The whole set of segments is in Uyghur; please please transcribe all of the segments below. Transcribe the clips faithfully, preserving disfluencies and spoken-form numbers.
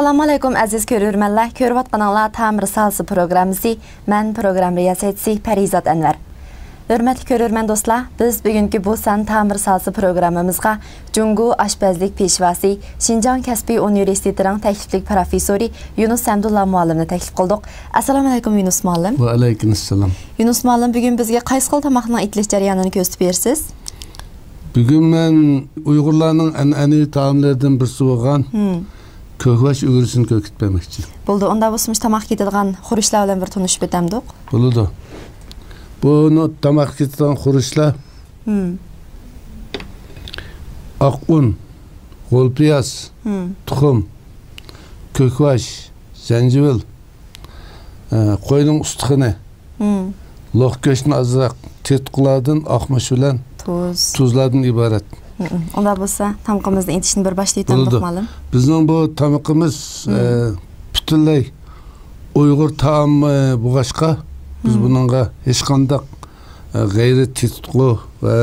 ئەسسالامۇئەلەيكۇم، ئەزىز كۆرۈرمەنلەر! كۆرۈۋاتقىنىڭلار تامىر سازى پروگراممىسى. مەن پروگرامما رىياسەتچىسى پەرىزات ئەنۋەر. ھۆرمەتلىك كۆرۈرمەن دوستلار، بىز بۈگۈنكى بۇ سان تامىر سازى پروگراممىمىزغا جۇڭگو ئاشپەزلىك پېشۋاسى، شىنجاڭ كەسپىي ئۇنىۋېرسىتېتىنىڭ تەكلىپلىك پىروفېسسورى يۇنۇس ھەمدۇللا مۇئەللىمنى تەكلىپ قىلدۇق. ئەسسالامۇئەلەيكۇم، يۇنۇس مۇئەللىم. ۋەئەلەيكۇمئەسسالام. يۇنۇس مۇئەللىم، بۈگۈن بىزگە قايسى خىل تاماقنىڭ ئېتىلىش جەريانىنى كۆرسىتىپ بېرىسىز؟ بۈگۈن مەن ئۇيغۇرلارنىڭ ئەنئەنىۋى تائاملىرىدىن بىرسى بولغان ھىم. كۆكباش ئۈگرىسىنى كۆرسىتىپ بەرمەكچى. بولدى، ئۇندا بولسا مۇشۇ تاماققا كېتىدىغان خۇرۇچلار بىلەن بىر تونۇشۇپ ئۆتەمدۇق؟ بولىدۇ. بۇنى تاماققا كېتىدىغان خۇرۇچلار ھىم. ئاق ئۇن، غول پىياز، ھىم. تۇخۇم، كۆكباش، زەنجىۋىل، ئە، قوينىڭ ئۇستىخىنى، ھىم. لوق گۆشتىن ئازراق، تېتىتقۇلاردىن ئاق مۇچ بىلەن تۇز. تۇزلاردىن ئىبارەت. ھىم. ئۇنداق بولسا، تامىقىمىزنى ئېتىشنى بىر باشلاپ ئۆتەمدۇق، بولىدۇ. مۇئەللىم؟ بىزنىڭ بۇ تامىقىمىز، ھىم. ئە، پۈتۈنلەي ئۇيغۇر تائامى بولغاچقا، بىز ھىم. بۇنىڭغا ھېچقانداق، ئە، غەيرىي تېتىتقۇ ۋە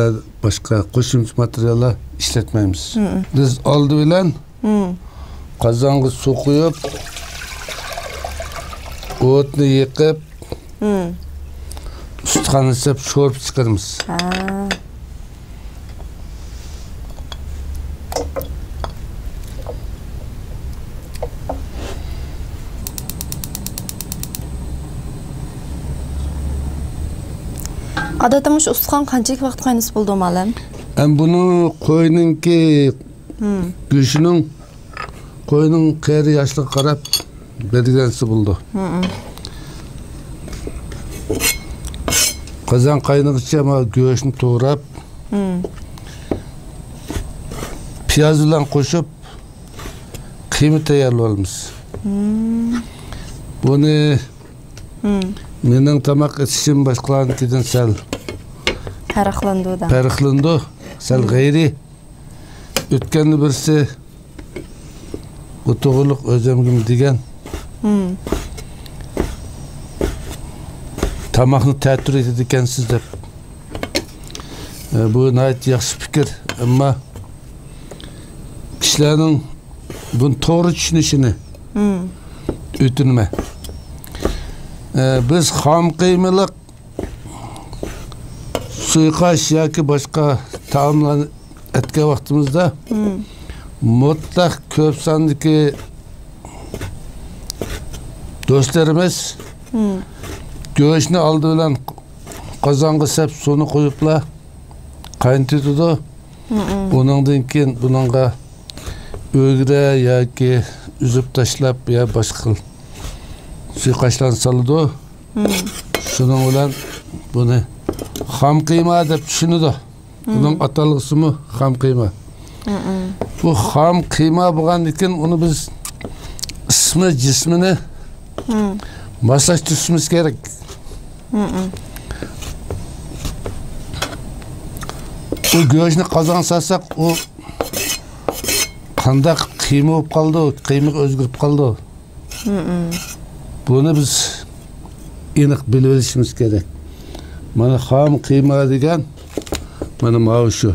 باشقا قوشۇمچە ماتېرىياللار ئىشلەتمەيمىز. ھىم. بىز ئالدى بىلەن ھىم. قازانغا سۇ قۇيۇپ، ئوتنى يېقىپ، ھىم. ئۈستىخاننى سېپ شورپا چىقىرىمىز. ھە. ئادەتتە مۇشۇ ئۇستىخان قانچىلىك ۋاقىت قاينىسا بولىدۇ، مۇئەللىم؟ ئەم بۇنىڭ قوينىڭكى ھىم. گۆشىنىڭ قوينىڭ قېرى ياشلىقىغا قاراپ بەلگىلەنسە بولىدۇ. ھىم. قازان قاينىغىچە ما گۆشنى توغراپ، ھىم. پىياز بىلەن قوشۇپ قىيما تەييارلىۋالىمىز. ھىم. بۇنى ھىم. مېنىڭ تاماق ئېتىشىم باشقىلارنىڭكىدىن سەل پەرقلىنىدۇ دا. پەرقلىنىدۇ، سەل ھىم. غەيرىي. ئۆتكەندە بىرسى بۇ توغرىلىق ئۆزۈمگىمۇ دېگەن. ھىم. تاماقنى تەتۈر ئېتىدىكەنسىز دەپ. ئە، بۇ ناھايىتى ياخشى پىكىر. ئەمما كىشىلەرنىڭ بۇنى توغرا چۈشىنىشىنى ھىم. ئۆتۈنىمەن. ئە، بىز خام قىيمىلىق سۇيۇقئاش ياكى باشقا تائاملارنى ئەتكەن ۋاقتىمىزدا ھىم. مۇتلەق كۆپ ساندىكى دوستلىرىمىز ھىم. گۆشنى ئالدى بىلەن قازانغا سەپ سۇنى قۇيۇپلا قاينىتىدۇ. ھىم. ئۇنىڭدىن كېيىن بۇنىڭغا ئۆگرە ياكى ئۈزۈپ تاشلاپ يا باشقا خىل سۇيۇقئاشلارنى سالىدۇ. ھىم. شۇنىڭ بىلەن بۇنى خام قىيما دەپ چۈشىنىدۇ. ھىم. بۇنىڭ ئاتالغۇسىمۇ خام قىيما. ھىم. بۇ خام قىيما بولغاندىن كېيىن ئۇنى بىز ئىسمى، جىسمىنى ھىم. ماسلاشتۇرۇشىمىز كېرەك. ھىم. بۇ گۆشنى قازانغا سالساق، ئۇ قانداق قىيما بولۇپ قالىدۇ، قىيمىغا ئۆزگىرىپ قالىدۇ. ھىم. بۇنى بىز ئېنىق بىلىۋېلىشىمىز كېرەك. مانا خام قىيما دېگەن مانا ماۋۇ شۇ.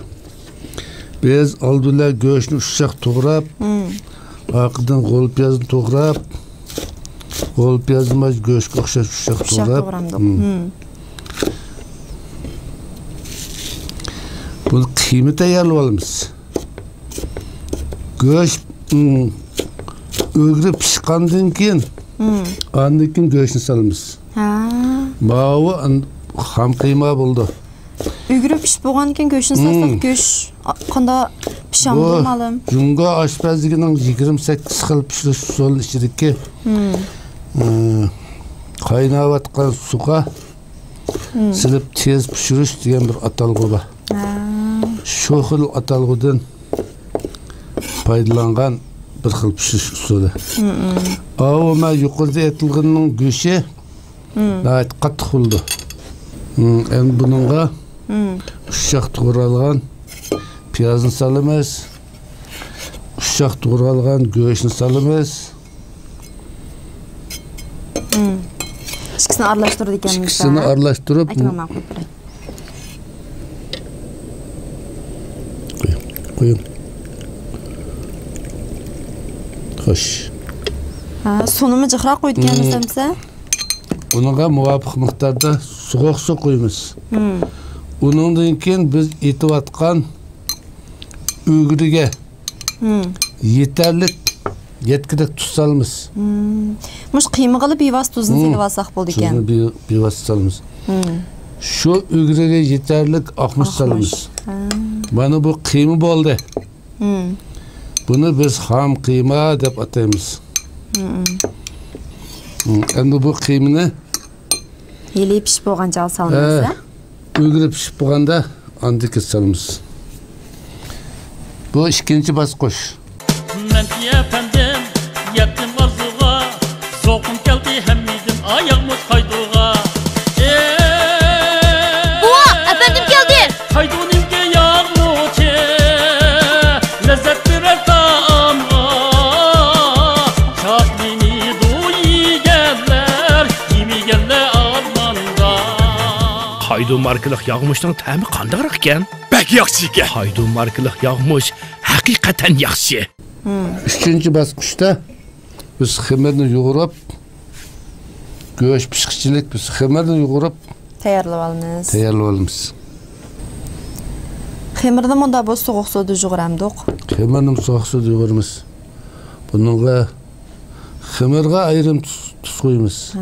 بىز ئالدى بىلەن گۆشنى ئۇششاق توغراپ، ھىم. ئارقىدىن غول پىيازنى توغراپ، غول پىيازنى مانا گۆشكە ئوخشاش ئۇششاق ئۇششاق توغراپ، توغرامدۇق. ھىم. ھىم. بۇنى قىيما تەييارلىۋالىمىز. گۆش، ھىم، ئۆگرە پىشقاندىن كېيىن، ھىم. ئاندىن كېيىن گۆشنى سالىمىز. ھە. ماۋۇ ئان-، خام قىيما بولىدۇ. ئۆگرە پىشىپ بولغاندىن كېيىن گۆشنى سالساق، ھىم. گۆش قانداق پىشامدۇ، بۇ مۇئەللىم؟ جۇڭگو ئاشپەزلىكىنىڭ يىگىرمە سەككىز خىل پىشۇرۇش ئۇسۇلى ئىچىدىكى، ھىم. ئى، قايناۋاتقان سۇغا ھىم. سېلىپ تېز پىشۇرۇش دېگەن بىر ئاتالغۇ بار. ھە. شۇ خىل ئاتالغۇدىن پايدىلانغان بىر خىل پىشۇرۇش ئۇسۇلى. ھىم. ئاۋۇ مەن يۇقىرىدا ئېيتىلغىنىنىڭ گۆشى ھىم. ناھايىتى قاتتىق بولىدۇ. ھىم، ئەمدى بۇنىڭغا ھىم. ئۇششاق توغرالغان پىيازنى سالىمىز. ئۇششاق توغرالغان گۆشنى سالىمىز. ھىم. ئىككىسىنى ئارىلاشتۇرىدىكەنمىز. ئىككىسىنى ئارىلاشتۇرۇپ، ئاكىنىڭ ماڭا قويۇپ بېرەي. قويۇڭ، قويۇڭ. خوش. ھە، سۇنىمۇ جىقراق قۇيىدىكەنمىز ئەمسە؟ ئۇنىڭغا مۇۋاپىق مىقداردا سوغۇق سۇ قۇيىمىز. ئۇنىڭدىن كېيىن بىز ئېتىۋاتقان ئۈگرىگە يېتەرلىك، يەتكۈدەك تۇز سالىمىز. مۇشۇ قىيمىغىلا بىۋاسىتە تۇزنى سېلىۋالساق بولىدىكەن. تۇزنى بىۋاسىتە سالىمىز. شۇ ئۈگرىگە يېتەرلىك ئاقمۇچ سالىمىز. مانا بۇ قىيما بولدى. بۇنى بىز خام قىيما دەپ ئاتايمىز. ئەمدى بۇ قىيمىنى ھېلى پىشىپ بولغان چاغدا سالىمىز، ھە؟ ئۈگرە پىشىپ بولغاندا ئاندىن كېيىن سالىمىز. بۇ ئىككىنچى باسقۇچ. مەنتى ئەپەندىم، يەتتىم ئارزۇغا، زوقۇم كەلدى ھەممىدىن ئاياغمۇچ قايدۇغا. بوۋا، ئەپەندىم كەلدى! قايدۇنىڭكى ياغمۇچى، لەززەت بېرەر تائامغا، شادلىنىدۇ يېگەنلەر، يېمىگەنلەر ئارماندا. قايدۇ ماركىلىق ياغمۇچنىڭ تەمى قانداقراق ئىكەن؟ بەك ياخشى ئىكەن. قايدۇ ماركىلىق ياغمۇچ ھەقىقەتەن ياخشى. ئۈچىنچى باسقۇچتا بىز خېمىرنى يۇغۇرۇپ، گۆش پىشقىچىلىك بىز خېمىرنى يۇغۇرۇپ تەييارلىۋالىمىز. تەييارلىۋالىمىز. خېمىرنى مۇنداق بۇ سوغۇق سۇدا يۇغۇرامدۇق؟ خېمىرنى سوغۇق سۇدا يۇغۇرىمىز. بۇنىڭغا خېمىرغا ئايرىم تۇز، تۇز قۇيىمىز. ھە.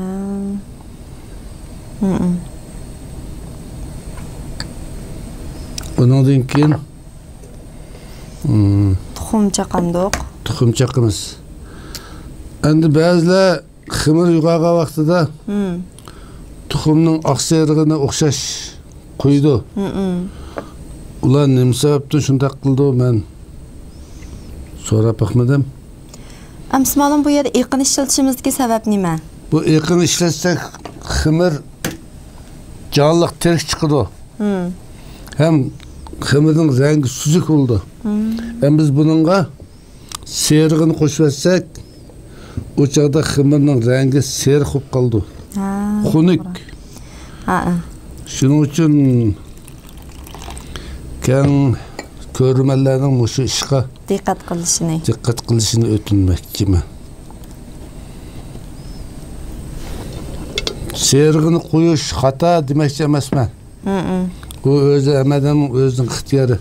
ئۇنىڭدىن كېيىن، ھىم، تۇخۇم چاقامدۇق؟ تۇخۇم چاقىمىز. ئەمدى بەزىلەر خېمىر يۇغارغان ۋاقتىدا تۇخۇمنىڭ ئاق سېرىقىنى ئوخشاش قويىدۇ. ئۇلار نېمە سەۋەبتىن شۇنداق قىلىدۇ، مەن سوراپ باقمىدىم. ئەمسە مالۇم بۇ يەردە ئېقىن ئىشلىتىشىمىزدىكى سەۋەب نېمە؟ بۇ ئېقىن ئىشلەتسەك خېمىر جانلىق، تىرىك چىقىدۇ. ھەم خېمىرنىڭ رەڭگى سۈزۈك بولىدۇ. ھەم بىز بۇنىڭغا سېرىغىنى قوشۇۋەتسەك، ئۇ چاغدا خېمىرنىڭ رەڭگى سېرىق بولۇپ قالىدۇ. ھە، خۇنۈك. توغرا. ھە، ھە. شۇنىڭ ئۈچۈن كەڭ كۆرۈرمەنلەرنىڭ مۇشۇ ئىشقا دىققەت قىلىشىنى. دىققەت قىلىشىنى ئۆتۈنمەكچىمەن. سېرىغىنى قويۇش خاتا دېمەكچى ئەمەسمەن. ئۇ ئۆزى ھەممە ئادەمنىڭ ئۆزىنىڭ ئىختىيارى.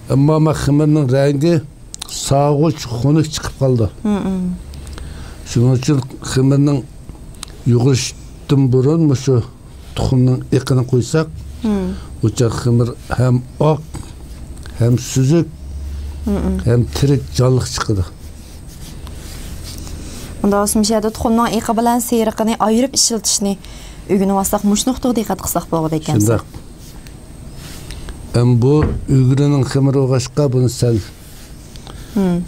ئەمما ما خېمىرنىڭ رەڭگى ساغۇچ، خۇنۈك چىقىپ قالىدۇ. شۇنىڭ ئۈچۈن خېمىرنىڭ يۇغۇرۇشتىن بۇرۇن مۇشۇ تۇخۇمنىڭ ئېقىنى قويساق، ئۇ چاغ خېمىر ھەم ئاق، ھەم سۈزۈك، ھەم تىرىك، جانلىق چىقىدۇ. ئۇنداق بولسا مۇشۇ يەردە تۇخۇمنىڭ ئېقى بىلەن سېرىقىنى ئايرىپ ئىشلىتىشنى ئۆگىنىۋالساق، مۇشۇ نۇقتىغا دىققەت قىلساق بولغۇدەك ئەمسە. شۇنداق. ئەم بۇ ئۈگرىنىڭ خېمىرى بولغاچقا، بۇنى سەل،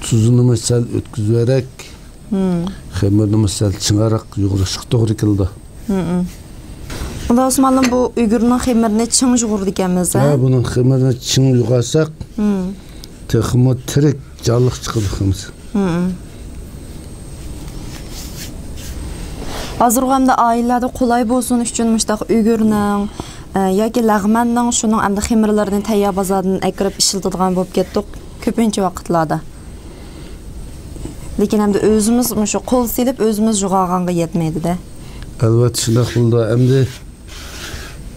تۇزىنىمۇ سەل ئۆتكۈزۈۋېرەك. خېمىرنىمۇ سەل چىڭراق يۇغۇرۇشقا توغرا كېلىدۇ. ئۇنداق بولسا مالىم بۇ ئۈگرىنىڭ خېمىرىنى چىڭ يۇغۇرىدىكەنمىز، ھە؟ ھە، بۇنىڭ خېمىرىنى چىڭ يۇغارساق، تېخىمۇ تىرىك، جانلىق چىقىدۇ خېمىر. ھازىرغۇ ئەمدى ئائىلىلەردە قولاي بولسۇن ئۈچۈن مۇشۇنداق ئۈگرىنىڭ، ئە، ياكى لەغمەننىڭ شۇنىڭ ئەمدى خېمىرلىرىنى تەييار بازاردىن ئەكىرىپ ئىشلىتىدىغان بولۇپ كەتتۇق كۆپىنچە ۋاقىتلاردا. لېكىن ئەمدى ئۆزىمىز مۇشۇ قول سېلىپ ئۆزىمىز يۇغارغانغا يەتمەيدۇ-دە. ئەلۋەتتە شۇنداق بولىدۇ. ئەمدى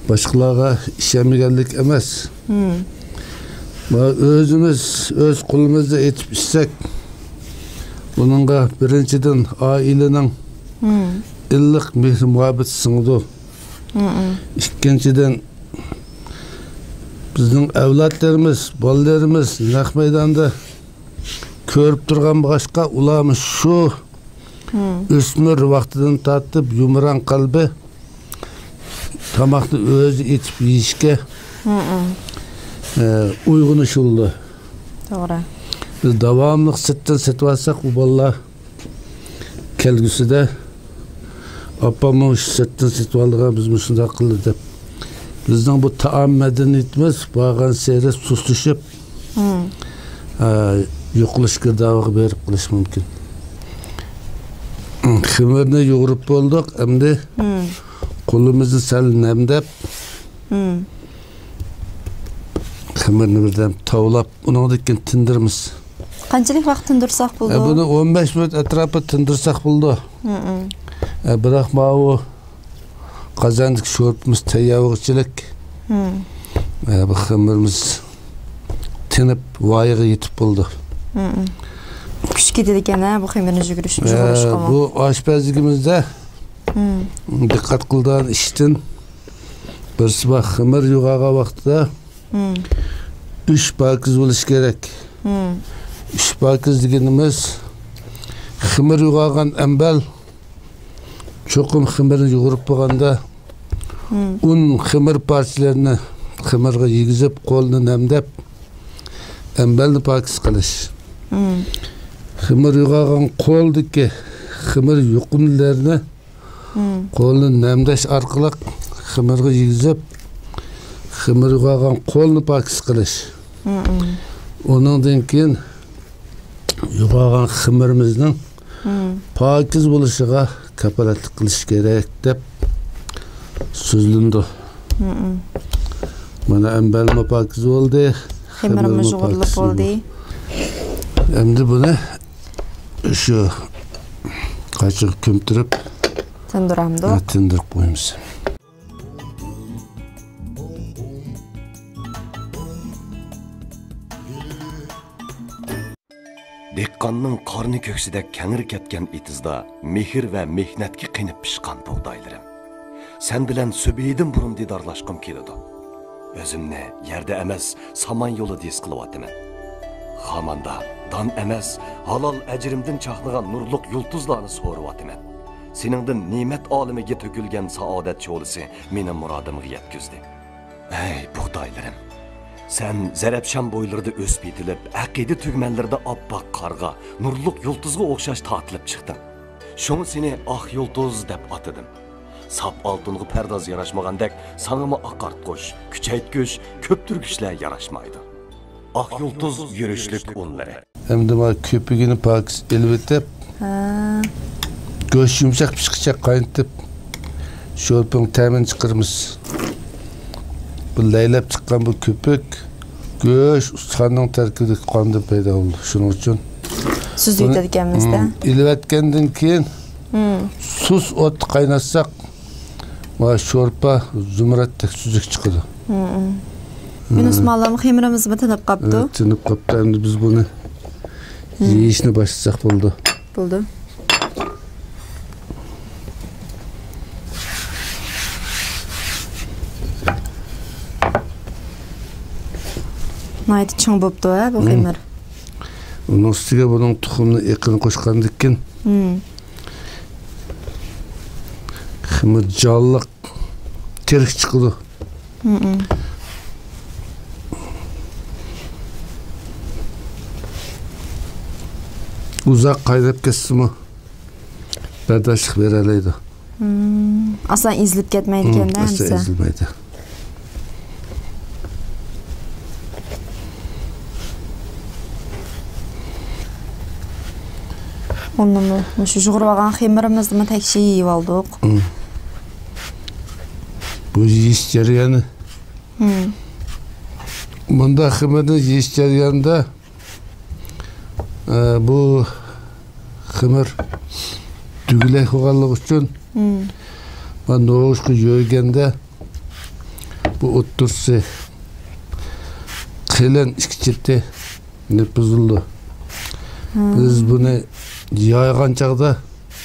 باشقىلارغا ئىشەنمىگەنلىك ئەمەس. مانا ئۆزىمىز ئۆز قولىمىزدا ئېتىپ ئىچسەك، بۇنىڭغا بىرىنچىدىن ئائىلىنىڭ ئىللىق مېھرى مۇھەببىتى سىڭىدۇ. ئىككىنچىدىن، بىزنىڭ ئەۋلادلىرىمىز، بالىلىرىمىز نەق مەيداندا كۆرۈپ تۇرغان بولغاچقا، ئۇلارمۇ شۇ ئۆسمۈر ۋاقتىدىن تارتىپ يۇمران قەلبى تاماقنى ئۆزى ئېتىپ يېيىشكە، ئە، ئويغىنىش بولىدۇ. توغرا. بىز داۋاملىق سىرتتىن سېتىۋالساق، ئۇ بالىلار كەلگۈسىدە، «ئاپام مۇشۇ سىرتتىن سېتىۋالىدىغان، بىز مۇشۇنداق قىلدى» دەپ، بىزنىڭ بۇ تائام مەدەنىيىتىمىز بارغانسېرى سۇسلىشىپ، ئە، يوقىلىش گىردابىغا بېرىپ قېلىشى مۇمكىن. خېمىرنى يۇغۇرۇپ بولدۇق، ئەمدى قولىمىزنى سەل نەمدەپ، خېمىرنى بىردەم تاۋلاپ، ئۇنىڭدىن كېيىن تىندۇرىمىز. قانچىلىك ۋاقىت تىندۇرساق بولىدۇ؟ ئە، بۇنى ئون بەش مىنۇت ئەتراپىدا تىندۇرساق بولىدۇ. مم. ئە، بىراق ماۋۇ قازاندىكى شورپىمىز تەييار بولغۇچىلىك. مم. ئە، بۇ خېمىرىمىز تىنىپ، ۋايىغا يېتىپ بولىدۇ. مم. كۈچ كېتىدىكەن ھە، بۇ خېمىرنى يۈگۈرۈش، ئە، يۇغۇرۇشقىمۇ؟ بۇ ئاشپەزلىكىمىزدە مم. دىققەت قىلىدىغان ئىشتىن بىرسى بار، خېمىر يۇغارغان ۋاقتىدا مم. ئۈچ پاكىز بولۇشى كېرەك. مم. ئۈچ پاكىز دېگىنىمىز، خېمىر يۇغارغان ئەمبەل، چوقۇم خېمىرنى يۇغۇرۇپ بولغاندا، مم. ئۇن، خېمىر پارچىلىرىنى خېمىرغا يېگۈزۈپ، قولنى نەمدەپ، ئەمبەلنى پاكىز قىلىش. مم. خېمىر يۇغارغان قولدىكى خېمىر يۇقۇملىرىنى مم. قولنى نەمدەش ئارقىلىق خېمىرغا يېگۈزۈپ، خېمىر يۇغارغان قولنى پاكىز قىلىش. مم. ئۇنىڭدىن كېيىن يۇغارغان خېمىرىمىزنىڭ مم. پاكىز بولۇشىغا كاپالەتلىك قىلىش كېرەك دەپ سۆزلىنىدۇ. مم. مانا ئەمبەلمۇ پاكىز بولدى. خېمىرىمۇ خېمىرمۇ يۇغۇرۇلۇپ پاكىز بولدى. بولدى. ئەمدى بۇنى شۇ قاچىغا كۆمتۈرۈپ تىندۇرامدۇ؟ ھە، تىندۇرۇپ قويىمىز. دېھقاننىڭ قارنى كۆكسىدەك كەڭرى كەتكەن ئېتىزدا مېھىر ۋە مېھنەتكە قېنىپ پىشقان بۇغدايلىرىم. سەن بىلەن سۈبھىدىن بۇرۇن دىدارلاشقۇم كېلىدۇ. ئۆزۈمنى يەردە ئەمەس، سامان يولىدا ھېس قىلىۋاتىمەن. خاماندا دان ئەمەس، ھالال ئەجرىمدىن چاقنىغان نۇرلۇق يۇلتۇزلارنى سورۇۋاتىمەن. سېنىڭدىن نېمەت ئالىمىگە تۆكۈلگەن سائادەت شولىسى مېنى مۇرادىمغا يەتكۈزدى. ئەي بۇغدايلىرىم! سەن زەرەپشان بويلىرىدا ئۆسۈپ يېتىلىپ، ئەقىدە تۈگمەنلىرىدە ئاپئاق قارغا، نۇرلۇق يۇلتۇزغا ئوخشاش تارتىلىپ چىقتىڭ. شۇڭا سېنى ئاق يۇلتۇز دەپ ئاتىدىم. ساپ ئالتۇنغا پەرداز ياراشمىغاندەك، ساڭىمۇ ئاقارتقۇچ، كۈچەيتكۈچ، كۆپتۈرگۈچلەر ياراشمايدۇ. ئاق يۇلتۇز يۈرۈشلۈك ئۇنلىرى. ئەمدى مانا كۆپۈكىنى پاكىز ئېلىۋېتىپ، ھە. گۆش يۇمشاق پىشقىچە قاينىتىپ، شورپىنىڭ تەمىنى چىقىرىمىز. بۇ لەيلەپ چىققان بۇ كۆپۈك گۆش، ئۇستىخاننىڭ تەركىبىدىكى قاندىن پەيدا بولىدۇ. شۇنىڭ ئۈچۈن سۈزۈۋېتىدىكەنمىز-دە. بۇنى، مم، ئېلىۋەتكەندىن كېيىن، مم، سۇس ئوتتا قايناتساق، مانا شورپا زۇمرەتتەك سۈزۈك چىقىدۇ. مم. يۇنۇس ماللام، خېمىرىمىزمۇ تىنىپ قاپتۇ. ھە، تىنىپ قاپتۇ. ئەمدى بىز بۇنى، مم، يېيىشنى باشلىساق بولىدۇ. بولىدۇ. ناھايىتى چىڭ بوپتۇ ھە بۇ، مم، خېمىر. ئۇنىڭ ئۈستىگە بۇنىڭ تۇخۇمنى، ئېقىنى قوشقاندىن كېيىن، مم، خېمىر جانلىق، تىرىك چىقىدۇ. مم. ئۇزاق قايناپ كەتسىمۇ بەرداشلىق بېرەلەيدۇ. مم. ئاسان ئېزىلىپ كەتمەيدىكەن-دە، مم، ئاسان ئەمىسە. ئېزىلمەيدۇ. ئۇنىمۇ مۇشۇ يۇغۇرۇۋالغان خېمىرىمىزنىمۇ تەكشى يېيىۋالدۇق. مم. بۇ يېيىش جەريانى. مم. بۇنداق خېمىرنى يېيىش جەريانىدا، ئە، بۇ خېمىر دۈگىلەك بولغانلىقى ئۈچۈن، مم، مانا نوغۇچقا يۆگەندە بۇ ئوتتۇرىسى قېلىن ئىككى چېتى نېپىزلىنىدۇ. مم. بىز بۇنى يايغان چاغدا،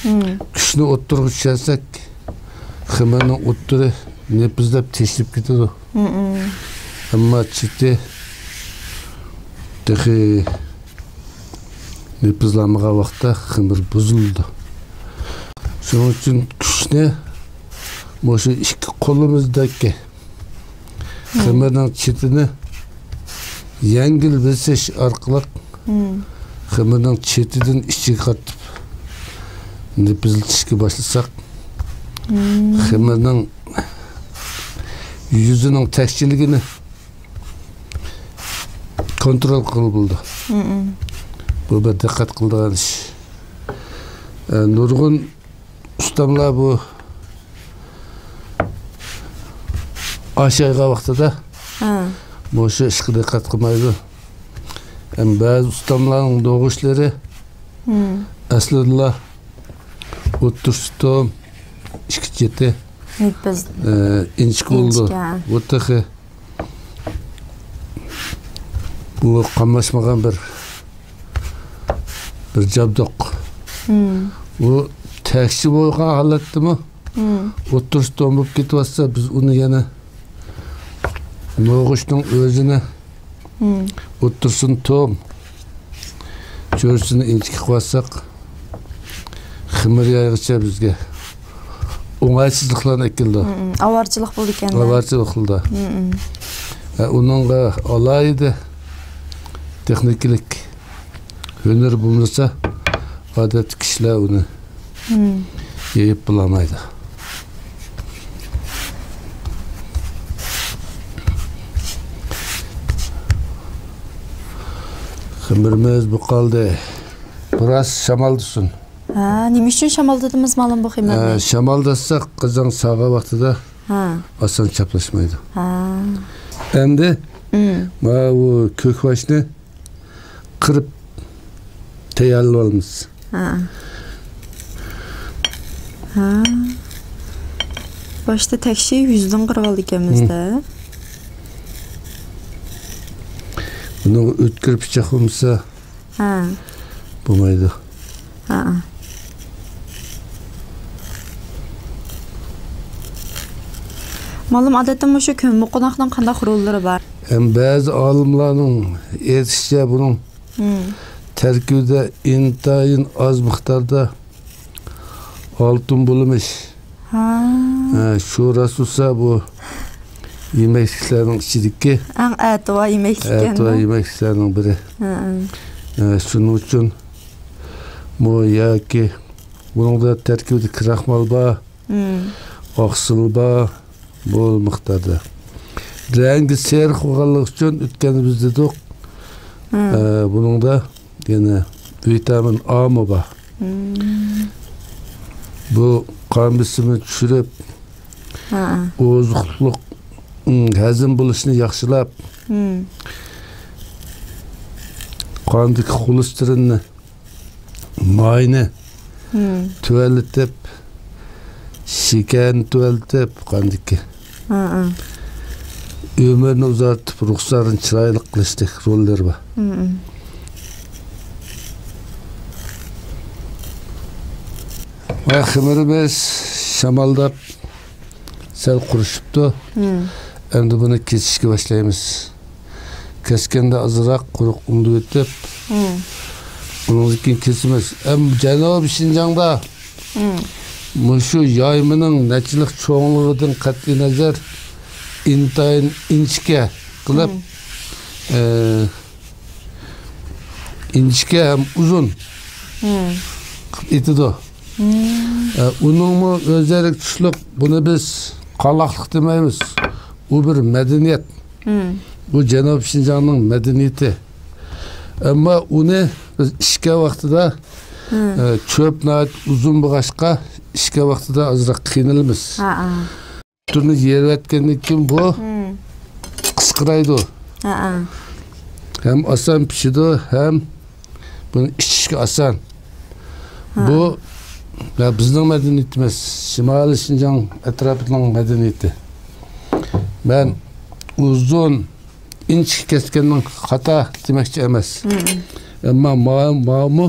مم، كۈچنى ئوتتۇرىغا چۈشۈرسەك، خېمىرنىڭ ئوتتۇرى نېپىزلەپ تېشىلىپ كېتىدۇ. مم. ئەمما چېتى تېخى نېپىزلانمىغان ۋاقىتتا خېمىر بۇزۇلىدۇ. شۇنىڭ ئۈچۈن كۈچنى مۇشۇ ئىككى قولىمىزدىكى، مم، خېمىرنىڭ چېتىنى يەڭگىل بېسىش ئارقىلىق، مم، خېمىرنىڭ چېتىدىن ئىچىگە قارىتىپ نېپىزلىتىشكە باشلىساق، مم، خېمىرنىڭ يۈزىنىڭ تەكشىلىكىنى كونترول قىلغىلى بولىدۇ. مم. بۇ بىر دىققەت قىلىدىغان ئىش. ئە، نۇرغۇن ئۇستاملار بۇ ئاش يايغان ۋاقتىدا، ھە، مۇشۇ ئىشقا دىققەت قىلمايدۇ. بەزى ئۇستاملارنىڭ نوغۇچلىرى ئەسلىدىلا ئوتتۇرىسى توم، ئىككى چېتى، ئى، ئىنچىكە بولىدۇ. ئىنچىكە. بۇ تېخى بۇ قاملاشمىغان بىر، بىر جابدۇق. بۇ تەكشى بولغان ھالەتتىمۇ ئوتتۇرىسى توم بولۇپ كېتىۋاتسا، بىز ئۇنى يەنە نوغۇچنىڭ ئۆزىنى ئوتتۇرىسىنى توم، چۆرىسىنى ئىنچىكە قىلىۋاتساق، خېمىر يايغىچە بىزگە ئوڭايسىزلىقلارنى ئەكېلىدۇ. ئاۋارىچىلىق بولىدىكەن. ئاۋارىچىلىق قىلىدۇ. ھە، ئۇنىڭغا ئالاھىدە تېخنىكىلىق ھۈنەر بولمىسا، ئادەتتە كىشىلەر ئۇنى يېيىپ بولالمايدۇ. خېمىرىمىز بۇ قالدى. بىراز شامالدىسۇن. ھە، نېمە ئۈچۈن شامالدىدىمىز مالۇم بۇ خېمىرنى؟ ھە، شامالداتساق قازان ساغا ۋاقتىدا ھە. ئاسان چاپلاشمايدۇ. ھە. ئەمدى ماۋۇ كۆكباشنى قىرىپ تەييارلىۋالىمىز. ھە. ھە. باشتا تەكشى يۈزىدىن قىرىۋالىدىكەنمىز-دە. بۇنىڭغا ئۆتكۈر پىچاق بولمىسا ھە. بولمايدۇ. ھە. مالۇم ئادەتتە مۇشۇ كۆممىقوناقنىڭ قانداق روللىرى بار؟ ھەم بەزى ئالىملارنىڭ ئېيتىشىچە، بۇنىڭ تەركىبىدە ئىنتايىن ئاز مىقداردا ئالتۇن بۇلىمىش. ھە. ھە، شۇ راست بولسا، بۇ يېمەكلىكلەرنىڭ ئىچىدىكى ئەڭ ئەتىۋار يېمەكلىك ئەتىۋار يېمەكلىكلەرنىڭ بىرى. ھە، ھە. ھە، شۇنىڭ ئۈچۈن بۇ ياكى بۇنىڭدا تەركىبىدە كراخمال بار، ئاقسىل بار، بول مىقداردا. رەڭگى سېرىق بولغانلىقى ئۈچۈن ئۆتكەندە بىز دېدۇق. ئە، بۇنىڭدا يەنە ۋىتامىن ئامۇ بار. بۇ قان بېسىمىنى چۈشۈرۈپ، ئوزۇقلۇق، ھەزىم بولۇشىنى ياخشىلاپ، قاندىكى خولېستېرىننى ماينى تۆۋەنلىتىپ، شېكەرنى تۆۋەنلىتىپ، قاندىكى ئۆمۈرنى ئۇزارتىپ، رۇخسارنى چىرايلىق قىلىشتەك روللىرى بار. ۋە خېمىرىمىز شامالداپ سەل قۇرۇشۇپتۇ. ئەمدى بۇنى كېسىشكە باشلايمىز. كەسكەندە ئازراق قۇرۇق ئۇنىۋېتىپ، ئۇنىڭدىن كېيىن كېسىمىز. ئەم، جەنۇبىي شىنجاڭدا مۇشۇ يايمىنىڭ نەچچىلىك چوڭلۇقىدىن قەتئىينەزەر، ئىنتايىن ئىنچىكە قىلىپ، ئە، ئىنچىكە ھەم ئۇزۇن قىلىپ ئېتىدۇ. ئە، ئۇنىڭمۇ ئۆزى ئەرك چۈشلۈك، بۇنى بىز قالاقلىق دېمەيمىز. ئۇ بىر مەدەنىيەت. بۇ جەنۇبىي شىنجاڭنىڭ مەدەنىيىتى. ئەمما ئۇنى بىز ئىشكەن ۋاقتىدا، ئە، چۆپ ناھايىتى ئۇزۇن بولغاچقا، ئىشكەن ۋاقتىدا ئازراق قىينىلىمىز. تۈرنى يېرىۋەتكەندىن كېيىن بۇ قىسقىرايدۇ. ھەم ئاسان پىشىدۇ، ھەم بۇنى ئىچىشكە ئاسان. بۇ، يا، بىزنىڭ مەدەنىيىتىمىز، شىمالىي شىنجاڭ ئەتراپىنىڭ مەدەنىيىتى. مەن ئۇزۇن، ئىنچىكە كەسكەننىڭ خاتا دېمەكچى ئەمەس. ئەمما ما-، ماۋۇمۇ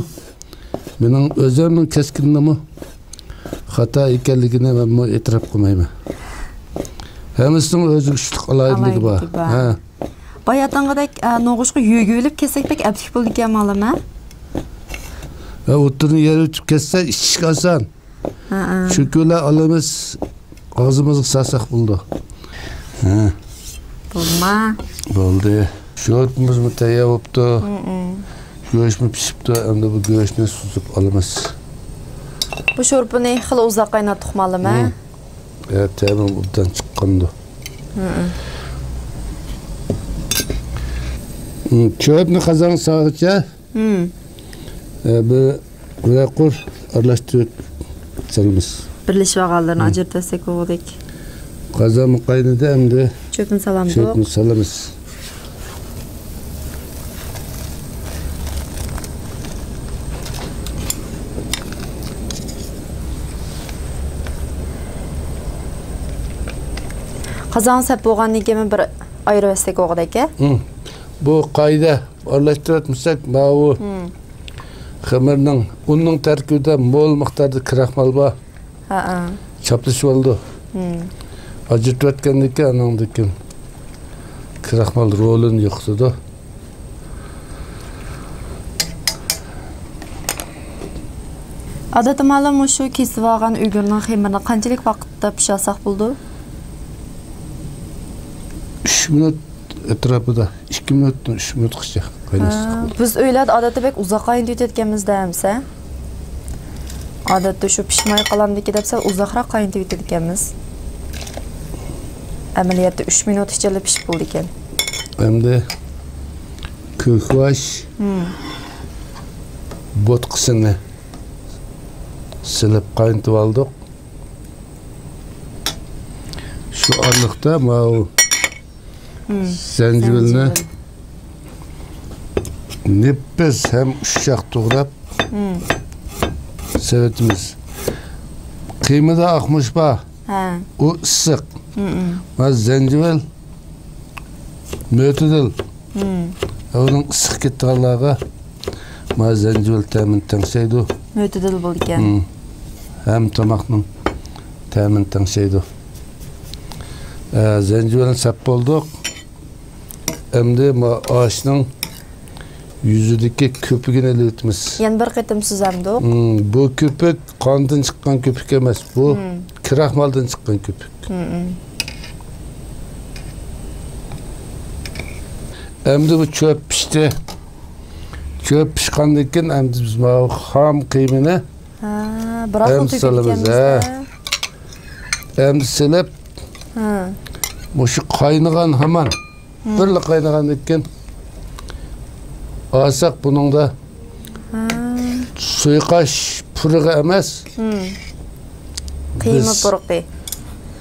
مېنىڭ ئۆزۈمنىڭ كەسكىنىنىمۇ خاتا ئىكەنلىكىنى مەنمۇ ئېتىراپ قىلمايمەن. ھەممىسىنىڭ ئۆزىگە چۈشلۈك ئالاھىدىلىكى بار. ئالاھىدىلىكى بار. ھە. باياتىنقىدەك، ئە، نوغۇچقا يۆگىلىپ كەسسەك بەك ئەپلىك بولىدىكەن مالىم، ھە؟ ھە، ئوتتۇرىنى يېرىۋېتىپ كەسسە ئىچىشكە ئاسان. ھە، ھە. شۇ كۈنلەر ئالىمىز، ئاغزىمىزغا سالساق بولىدۇ. ھە. بولما. بولدى. شورپىمىزمۇ تەييار بوپتۇ. ھە، ھە. گۆشمۇ پىشىپتۇ. ئەمدى بۇ گۆشنى سۈزۈپ ئالىمىز. بۇ شورپىنى خېلى ئۇزاق قايناتتۇق مالىم، ھە؟ ھە، تەمى ئوبدان چىققانىدى. ھە، ھە. ھە، چۆپنى قازانغا سالغىچە، ھە، بىر بىرەر قۇر ئارىلاشتۇرۇپ سالىمىز. بىرلىشىۋالغانلىرىنى ئاجرىتىۋەتسەك بولغۇدەك. قازانمۇ قاينىدى ئەمدى. چۆپنى سالامدۇق؟ چۆپنى سالىمىز. قازان سەپ بولغاندىن كېيىن بىر ئايرىۋەتسەك بولغۇدەك-ھە؟ ھىم. بۇ قائىدە ئارىلاشتۇرۇۋەتمىسەك، ماۋۇ ھىم. خېمىرنىڭ، ئۇننىڭ تەركىبىدە مول مىقداردا كراخمال بار. ھەئە. چاپلىشىۋالىدۇ. ھىم. ئاجرىتىۋەتكەندىن كېيىن، ئانىڭدىن كېيىن كراخمال رولىنى يوقىتىدۇ. ئادەتتە مانا مۇشۇ كېسىۋالغان ئۈگۈرنىڭ خېمىرىنى قانچىلىك ۋاقىتتا پىشۇرساق بولىدۇ؟ ئۈچ مىنۇت ئەتراپىدا، ئىككى مىنۇتتىن ئۈچ مىنۇتقىچە قايناتساق ھە، بولىدۇ. بىز ئۆيلەردە ئادەتتە بەك ئۇزاق قاينىتىۋېتىدىكەنمىز-دە، ھەمسە؟ ئادەتتە شۇ پىشماي قالامدىكى دەپ سەل ئۇزاقراق قاينىتىۋېتىدىكەنمىز. ئەمەلىيەتتە ئۈچ مىنۇت ئىچىدىلا پىشىپ بولىدىكەن. ئەمدى كۆكۋاش ھىم. بوتقىسىنى سېلىپ قاينىتىۋالدۇق. شۇ ئارىلىقتا ماۋۇ ھىم. زەنجىۋىلنى زەنجىۋىل. نېپىز ھەم ئۇششاق توغراپ ھىم. سېلىۋېتىمىز. قىيمىدا ئاقمۇچ بار. ھە. ئۇ ئىسسىق. ھىم، ھىم. مانا زەنجىۋىل، مۆتىدىل. ھىم. ئۇنىڭ ئىسسىق كېتىدىغانلارغا مانا زەنجىۋىل تەمىنى تەڭشەيدۇ. مۆتىدىل بولىدىكەن. ھىم. ھەم تاماقنىڭ تەمىنى تەڭشەيدۇ. ئە، زەنجىۋىلنى سەپ بولدۇق. ئەمدى ما-، ئاشنىڭ يۈزىدىكى كۆپۈكىنى ئېلىۋېتىمىز. يەنە بىر قېتىم سۈزەمدۇق؟ ھىم، بۇ كۆپۈك قاندىن چىققان كۆپۈك ئەمەس، بۇ ھىم. كراخمالدىن چىققان كۆپۈك. ھىم، ھىم. ئەمدى بۇ چۆپ پىشتى. چۆپ پىشقاندىن كېيىن ئەمدى بىز ماۋۇ خام قىيمىنى ھە، بىراقلا ئەمدى سالىمىز، تۆكىدىكەنمىز-دە. ھە. ئەمدى سېلىپ، ھە. مۇشۇ قاينىغان ھامان، ھە. بىرلا قاينىغاندىن كېيىن ئالساق بۇنىڭدا ھە. سۇيقاش پۇرىقى ئەمەس، ھە. قىيما بىز پۇرىقى.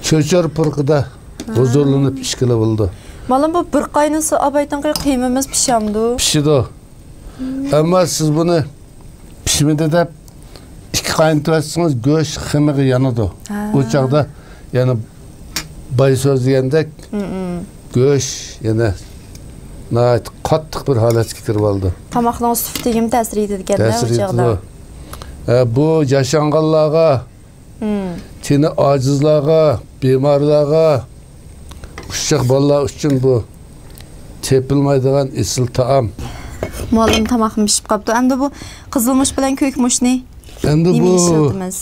چۆچۈرە پۇرىقىدا ھە. ھۇزۇرلىنىپ ئىچكىلى بولىدۇ. مانا بۇ بىر قاينىسا ئابايتىنقى قىيمىمىز پىشامدۇ؟ پىشىدۇ. ئەمما سىز بۇنى پىشمىدى دەپ ئىككى قاينىتىۋەتسىڭىز، گۆش خېمىرغا يانىدۇ. ھە. ئۇ چاغدا يەنە باي سۆزلىگەندەك، ھىم، ھىم. گۆش يەنە ناھايىتى قاتتىق بىر ھالەتكە كىرىۋالىدۇ. تاماقنىڭ سۈپىتىگىمۇ تەسىر يېتىدىكەن-دە ئۇ چاغدا. تەسىر يېتىدۇ. ھە، بۇ ياشانغانلارغا ھىم. تېنى ئاجىزلارغا، بىمارلارغا، ئۇششاق بالىلار ئۈچۈن بۇ تېپىلمايدىغان ئېسىل تائام. مۇئەللىم، تاماقمۇ پىشىپ قاپتۇ. ئەمدى بۇ قىزىلمۇچ بىلەن كۆكمۇچنى ئەمدى نېمە بۇ ئىشلىتىمىز؟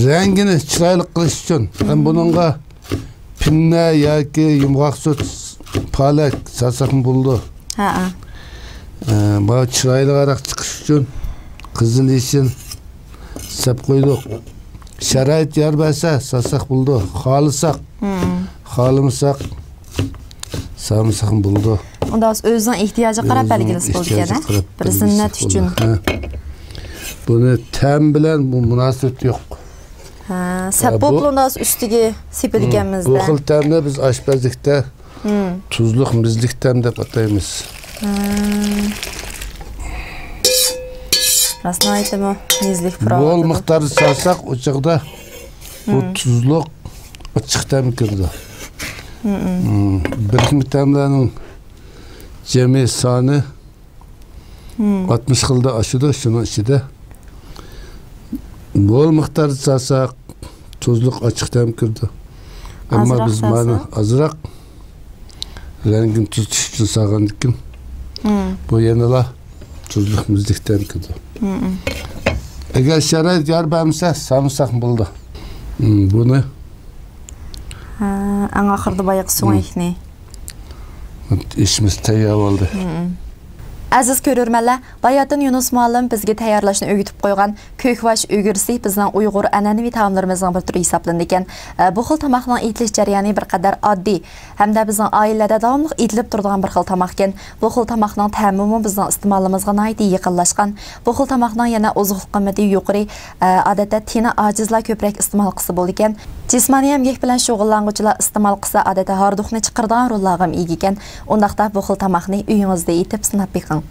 رەڭگىنى چىرايلىق قىلىش ئۈچۈن. ھەم ھىم. بۇنىڭغا پىننە ياكى يۇمغاق سۈت، پالەك سالساقمۇ بولىدۇ. ھەئە. ئە، بۇ چىرايلىقراق چىقىش ئۈچۈن قىزىل، يېشىل سەپ قويدۇق. شارائىت يار بەرسە سالساق بولىدۇ. خالىساق، ھىم. خالىمىساق سالمىساقمۇ بولىدۇ. ئۇندا ئۆزىنىڭ ئېھتىياجىغا قاراپ ئۆزىنىڭ بەلگىلىسە بولىدىكەن، ئېھتىياجىغا ھە؟ قاراپ بىر بەلگىلىسە زىننەت بولىدۇ. ئۈچۈن. ھە. بۇنى تەم بىلەن بۇ مۇناسىۋىتى يوق. ھە، سەپ ھە، بۇ بولۇپلا ئۇندا ئۈستىگە سېپىدىكەنمىز-دە. بۇ خىل تەمنى بىز ئاشپەزلىكتە ھىم. تۇزلۇق مىزلىك تەم دەپ ئاتايمىز. ھە. راستىنى ئېيتسام، مىزلىك پۇراۋاتىدۇ. مول مىقداردا سالساق، ئۇ چاغدا بۇ ھىم. تۇزلۇق ئاچچىق تەم كىرىدۇ. ھىم، ھىم. ھىم. بىرىكمە تەملەرنىڭ جەمئىي سانى ھىم. ئاتمىش خىلدا ئاشىدۇ، شۇنىڭ ئىچىدە مول مىقداردا سالساق، تۇزلۇق ئاچچىق تەم كىرىدۇ. ئەمما ئازراق بىز مانا سالساق؟ ئازراق رەڭگىنى تۈزىتىش ئۈچۈن سالغاندىكىن، ھىم. بۇ يەنىلا تۇزلۇق مىزلىك تەم كىرىدۇ. ھىم، ھىم. ئەگەر شارائىت يار بەرمىسە، سالمىساقمۇ بولىدۇ. ھىم، بۇنى ھە، ئەڭ ئاخىرىدا بايىقى ھىم. سۆڭەكنى. ئېشىمىز تەييار بولدى. ھىم. ئەزىز كۆرۈرمەنلەر، باياتىن يۇنۇس مۇئەللىم بىزگە تەييارلاشنى ئۆگىتىپ قويغان كۆكۋاش ئۈگرىسى بىزنىڭ ئۇيغۇر ئەنئەنىۋى تائاملىرىمىزنىڭ بىر تۈرى ھېسابلىنىدىكەن. ئە، بۇ خىل تاماقنىڭ ئېتىلىش جەريانى بىر قەدەر ئاددىي ھەمدە بىزنىڭ ئائىلىلەردە داۋاملىق ئېتىلىپ تۇرىدىغان بىر خىل تاماقكەن. بۇ خىل تاماقنىڭ تەمىمۇ بىزنىڭ ئىستېمالىمىزغا ناھايىتى يېقىنلاشقان. بۇ خىل تاماقنىڭ يەنە ئوزۇقلۇق قىممىتى يۇقىرى، ئە، ئادەتتە تېنى ئاجىزلار كۆپرەك ئىستېمال قىلسا بولىدىكەن. جىسمانىي ئەمگەك بىلەن شۇغۇللانغۇچىلار ئىستېمال قىلسا، ئادەتتە ھاردۇقنى چىقىرىدىغان روللارغىمۇ ئىگىكەن. ئۇنداقتا بۇ خىل تاماقنى ئۆيىڭىزدە ئېتىپ سىناپ بېقىڭ.